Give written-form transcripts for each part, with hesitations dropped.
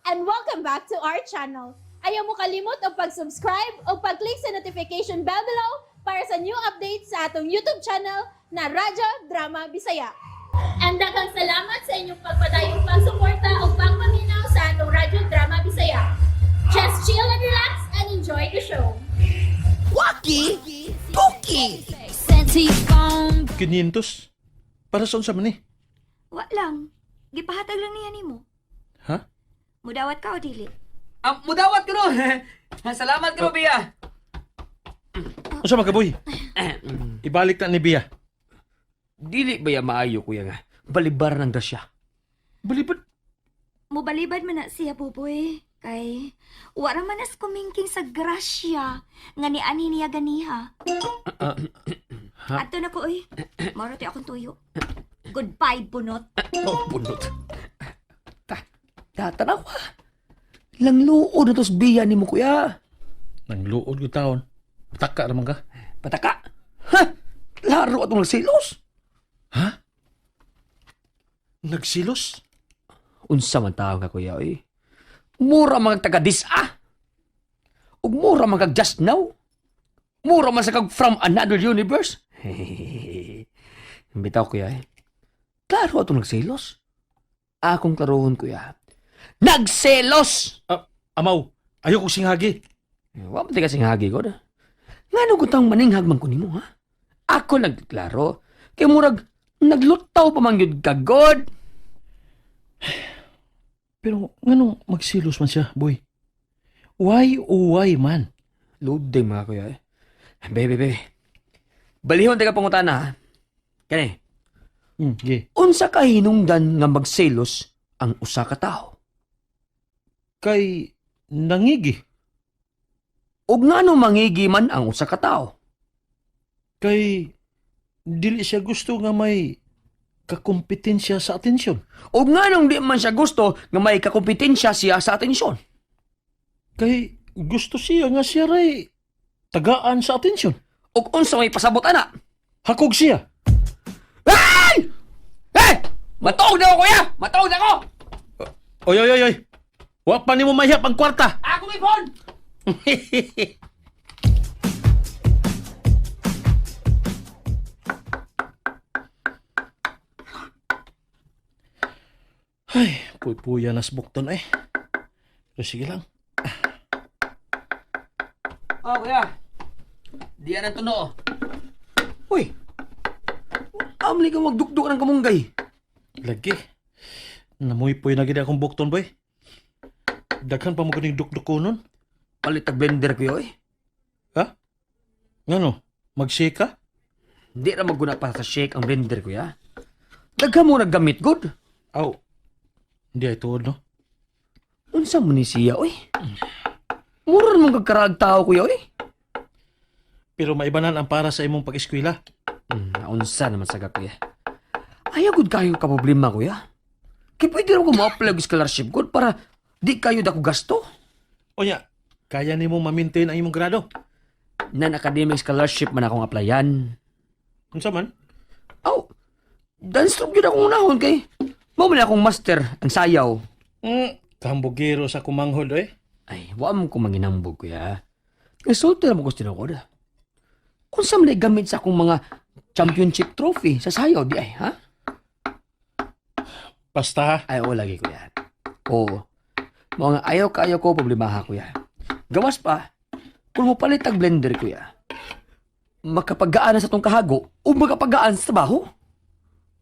And welcome back to our channel. Ayaw mo kalimot og pag-subscribe o pag-click sa notification bell below para sa new updates sa atong YouTube channel na Radyo Drama Bisaya. And daghang salamat sa inyong pagpadayong pagsuporta o pagpaminaw sa atong Radyo Drama Bisaya. Just chill and relax and enjoy the show. Waki! Tuki! Sent to your phone. 500? Para sa unsa man ni? Wa lang. Gipahatag lang niya nimo. Ha? Mudawat ka o dili? Ah, mudawat ko no. Salamat ko, Bia. Unsa man ka, boy? Ibalik na ni Bia. Dili ba ya maayo, kuya nga? Balibar ng grasya. Balibad. Mubalibad man na siya, Buboy. Kay, wara man nas kumingking sa grasya nga ni ani niya ganiha. Ha? Adto na ko, oy. Maro ti akong tuyo. Goodbye, bunot. Oh, bunot. Ta, ta, tanawa. Langluod na tos Bia nimo, kuya. Nang luod ko taon. Pataka naman ka. Pataka. Ha? Laro atong nagsilos. Ha? Nagsilos? Unsa man taon ka, kuya, oy. Mura man kag taga ah. Ug mura man kag just now. Mura man sa kag from another universe. Bitaw, kuya, eh. Klaro atong nagselos. Akong klarohon, kuya. Nagselos! Ah, amaw, ayaw ko singhagi. Eh, wa man kasing hagi ko na. Ngano ko tang maninghag man ko nimo, ha? Ako nagklaro. Kay murag naglutaw pa man gyud ka, God. Pero nganong magsilos man siya, boy? Why oh why man? Loading mga kuya eh. Bebe, bebe. Balihon taga pangutana ha. Kani, Ge. unsa ka hinungdan nga magselos ang usa ka tawo? Kay nangigi. Ug ngano mangigi man ang usa ka tawo? Kay dili siya gusto nga may kakompetensya sa atensyon. Ug nganong di man siya gusto nga may kakompetensya siya sa atensyon? Kay gusto siya nga siya ray tagaan sa atensyon. Ug unsa may pasabot ana? Hakog siya. Ay! Eh! Matuog na ako, kuya! Matuog na ako! Oy, oy, oy, oy. Wa pa nimo mahiyap ang kwarta. Ako may phone! Ay, puy-puya nas bukton eh. Pero sige lang. Oh, kuya. Di yan ang tuno. Uy! Amli ka magdukduk ng kamunggay. Lagi. Namuy-puy na gid akong bukton, boy. Daghan pa mo kuning dukduk nun. Palit ang blender kuya, eh. Ha? Ngano? Magsika? Di ra maguna pa sa shake ang blender kuya. Daghan mo naggamit, good. Aw. Hindi ay tuod, no? Unsa mo ni siya, oy? Mura mong kagkaraag tao, kuya, oy. Pero maibanan ang para sa imong pag-eskwela. Unsa naman saga, kuya. Ayaw gud kayo ka problema, kuya. Kaya pwede ra ko mo-apply og scholarship, good, para di kayo dako gasto. Onya, kaya nimo ma-maintain ang imong grado. Non-academic scholarship man akong applyan. Unsa man? Aw, dance troupe yun akong unahon kay. Mao man akong master ang sayaw. Kambugero sa kumanghod, eh. Ay, wa mo ko manginambog, kuya. Insulto na mo ko tinukod. Kung sa man gamit sa akong mga championship trophy sa sayaw, di ay, ha? Basta ha. Ay, oo lagi, kuya. Oo. Mga ayaw kayo ko problemaha, kuya. Gawas pa, kung mo palit ang blender, kuya, makapagaan na sa tong kahago o makapagaan sa trabaho.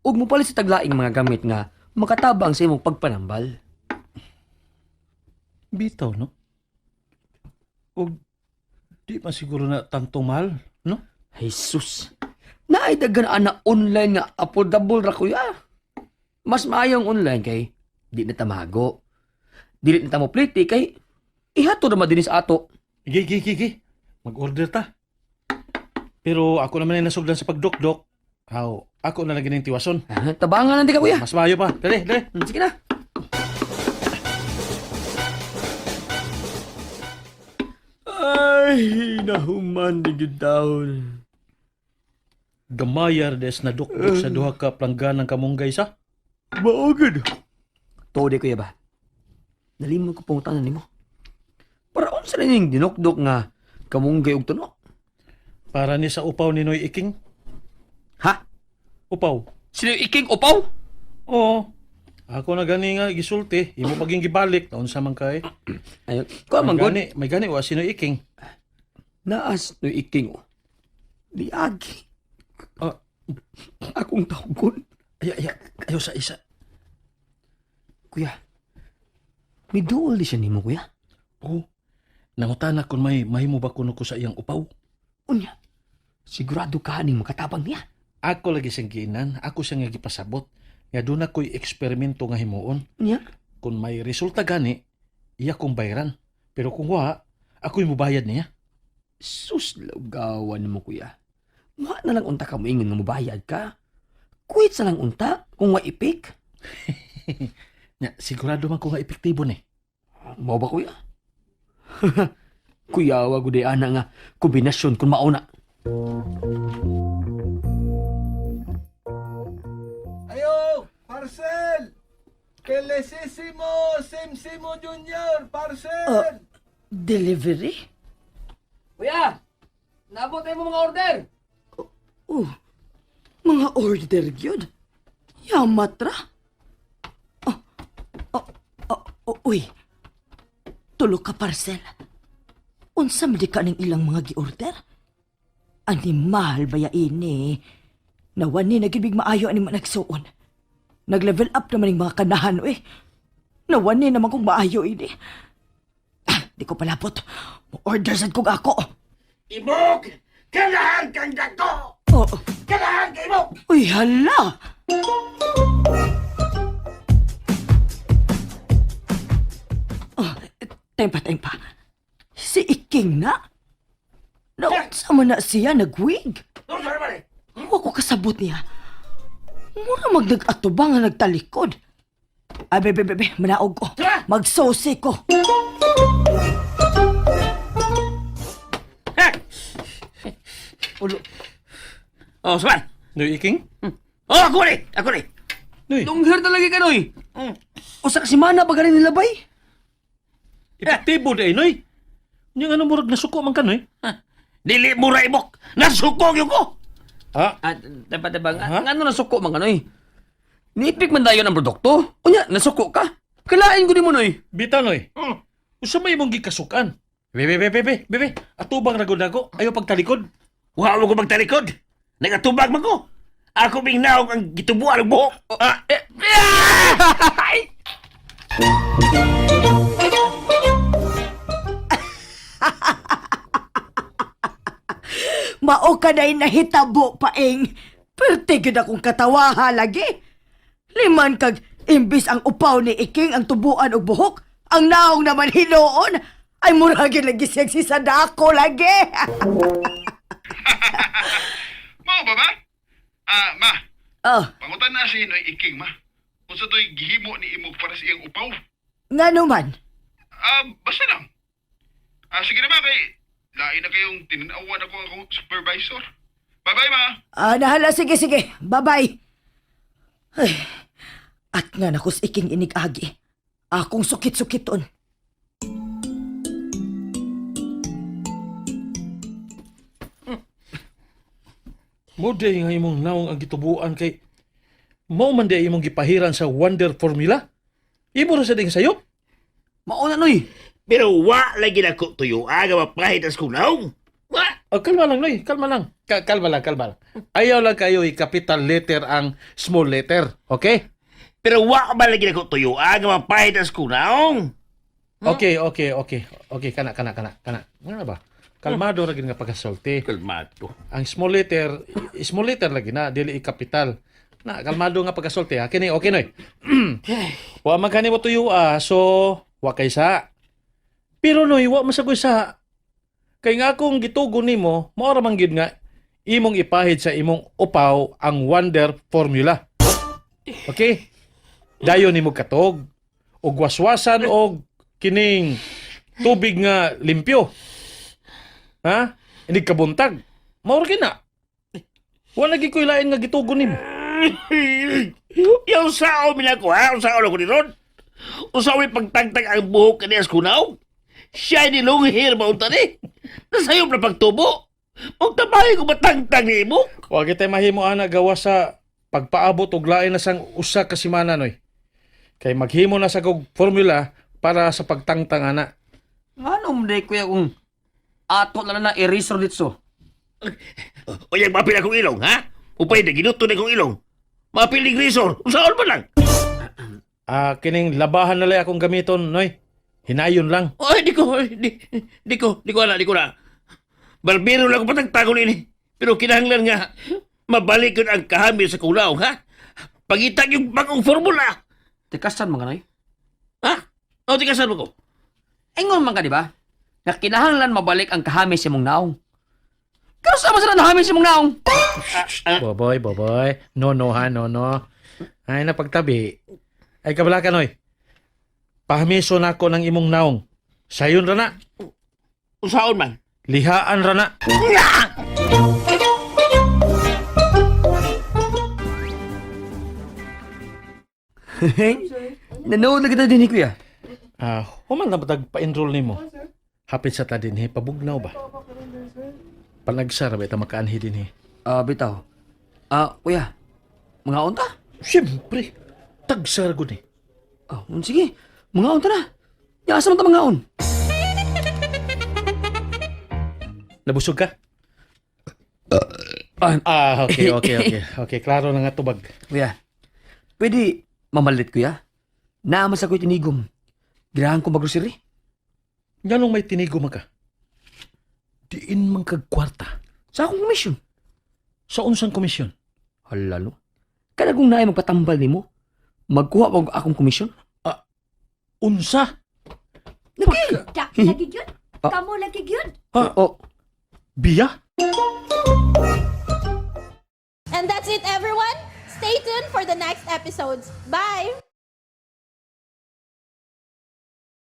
Ug mo palit sa taglaing mga gamit nga makatabang sa imong pagpanambal. Bitaw, no? Og di man siguro na tanto mahal, no? Jesus. Naay daghan ana online nga affordable ra kuya. Mas maayong online kay di na tamago. Dili na tamo pliti kay ihato na madinis ato. Gi, gi, gi, gi. Mag-order ta. Pero ako naman ay nasugdan sa pagdukdok. Aw, ako na lagi ng tiwason. Ah, tabangan lang di ka kuya. Mas maayo pa. Dali, dali. Sige na. Ay, nahuman di gyud taon. Gamayar des na dukdok sa duha ka plangganang kamunggay sa. Maugod. Tuod kuya ba? Nalimot ko pangutanan nimo. Para unsa na ning dinukdok nga kamunggay og tuno? Para ni sa upaw ni Noy Iking. Ha? Upaw. Sino yung iking upaw? Oo. Ako na gani nga gisulti, imo paging gibalik, naunsa man kay. Ayun, kuha man May gud. gani, may gani wa si Noy Iking. Naas no iking oh. Diagi. Ah. Akong tawgon. Ay, ay, ayo sa isa. Kuya, may duol di siya nimo, kuya. Oh. Nangutana kung may mahimo ba kuno ko sa iyang upaw. Unya, sigurado ka ning makatabang niya. Ako lagi siyang giinan, ako siyang nga gipasabot. Nga doon ako'y eksperimento nga himuon. Unya, Kung may resulta gani, iya kong bayran. Pero kung wa, ako'y mubayad niya. Sus, laugawan mo, kuya. Wa na lang unta ka moingon nga mubayad ka. Kuwit sa lang unta kung wa ipik. Nya, sigurado man ko nga epektibo ni. Mao ba, kuya? Kuya, wa gud ana nga kombinasyon kung mauna. Ayo, parcel! Kelesissimo Simsimo Junior, parcel! Delivery? Kuya, nabot tayo mo mga order. Oh, mga order gyud. Yamatra. Oh, oh, oh, oh, uy. Tulo ka parcel. Unsa man di ka ning ilang mga gi-order? Animal ba ya ini? Nawan ni nagibig maayo ani man nagsuon. Nag-level up naman ning mga kanahan eh. Nawan ni naman kung maayo ini. Ah, di ko palapot. Mo-order sad kog ako. Ibog! Kanahan kang dagko! Oh, Kanahan kay ibog! uy, hala! Oh, tempa, tempa. Si Iking na? Naunsa man na siya nagwig? Unsa naman eh? Wa ko kasabot niya. Mura magnag-atubang nga nagtalikod. Ay, bebe, bebe, manaog ko. Magsosi ko. Ulo. Oh, saman. Noy Iking? Oh, ako ni! Ako ni! Noy, Tunghir talaga ka, Noy. Usa ka semana pa ganin nila bay. epektibo di ay, Noy. Nya nga murag nasuko man ka, Noy. Dili mo ra ibok! Nasukog yung ko! Ah, Ah, dapat ba nga, Ha? ngano nasuko man ka, Noy? Niipik man dayon ang produkto. Unya, nasuko ka. Kalain ko nimo, Noy. bitaw, Noy. Usa may imong gikasukan. Bebe, bebe, bebe, bebe. Atubang ra gud ako. Ayo pagtalikod. Wa mo ko magtalikod! Nagatubag man ko! Ako bing naog ang gitubuan ng buhok! Ah, eh, ah! Mao ka na'y nahitabo paeng. Perti gyud akong katawaha lagi. Liman kag imbis ang upaw ni Iking ang tubuan og buhok, ang naong naman hinuon ay mura gyud lagi siyang si Sadako lagi. Mao ba ba? Ah, ma, Oh, pangutan na si Noy Iking, ma. Unsa to'y gihimo ni imog para sa iyang upaw? ngano man? Ah, basta lang. Ah, sige na ma, kay lain na kayong tinanawan ako akong supervisor. Bye-bye, ma. Ah, nahala sige sige. Bye-bye. Ay, at nga nakos Iking inigagi. Akong sukit-sukiton. Mo di nga imong naong ang gitubuan kay mao man di ay imong gipahiran sa Wonder Formula. Imo ra sa ding sayop. Mauna, Noy. Pero wa lagi na ko tuyo aga mapahit as kong naong! Wa! Oh, kalma lang, Noy. Kalma lang. Kalma lang, kalma lang. Ayaw lang kayo i-capital letter ang small letter. Okay? Pero wa man lagi na ko tuyo aga mapahit as kong naong! Okay, okay, okay. Okay, kana, kana, kana, kana. Nga ba? Kalmado ra gid nga pagkasulti. Kalmado. Ang small letter, small letter lagi na, dili i-capital. Na, kalmado nga pagkasulti ha. Kini, okay, Noy. Wa man kani mo tuyo ah, so wa kay sa. Pero Noy, wa man sa sa. Kay nga akong gitugon nimo, mao ra man gyud nga imong ipahid sa imong upaw ang Wonder Formula. Okay? Dayon nimo katog og waswasan og kining tubig nga limpyo. Ha? Hindi kabuntag. Mao ra gyud na. Wa lagi ko'y lain nga gitugon nimo. Yung sao mina ko ha? Ang sao na ko ni Ron? Usawi pagtagtag ang buhok kaniya sa kunaw. Shiny long hair ba unta ni? Nasayop na pagtubo. Ug tabahi ko matangtang ni imo. Wa kitay mahimo ana gawa sa pagpaabot og lain na sang usa ka semana, Noy. Kay maghimo na sa kog formula para sa pagtangtang ana. Ngano man kuya kung ato na lang na eraser ditso. Uyang mapil akong ilong, ha? Upay na ginuto na akong ilong. Mapil ni Grisor. Usaon ba lang? Ah, kining labahan na lang akong gamiton, Noy. Hinayon lang. Oy, di ko, di, di ko, di ko ala, di ko na. Barbero lang ko patagtagon ini. Pero kinahanglan nga, mabalik yun ang kahamil sa kulaw, ha? Pagitag yung bagong formula. Tikasan mga noy. Ha? O, tikasan mo ko. Ingon man ka di ba? Nga kinahanglan mabalik ang kahamis sa imong naong. Pero sama sila nahamis sa imong naong. Boboy, boboy. No, no, ha, no, no. Ay, napagtabi. Ay, kabala ka, Noy. Pahamiso na ako ng imong naong. Sayon ra na. Usaon man. Lihaan ra na. Nanood na kita din ni kuya. Ah, human na batag pa-enroll nimo. Hapit sa ta dinhi, pabugnaw ba? Panagsara ba ita makaanhi dinhi? Ah, bitaw. Ah, kuya. Mga unta? Siyempre, tagsara gud ni. Ah, sige. Mga unta na. Ya, asa man ta mga un? Nabusog ka? Ah, Ah, okay. Okay, klaro na nga tubag. Kuya, pwede mamalit kuya? Naaman sa ko'y tinigom. Girahan ko maggrocery. Nganong may tinigo man ka? Diin man kag kwarta. Sa akong komisyon. Sa unsang komisyon? Hala no. Kada kung naay magpatambal nimo, magkuha pa akong komisyon. Unsa? Lagi. Da, lagi gyud. Ah. Kamo lagi gyud. Ha? Oh, Biya? And that's it, everyone. Stay tuned for the next episodes. Bye!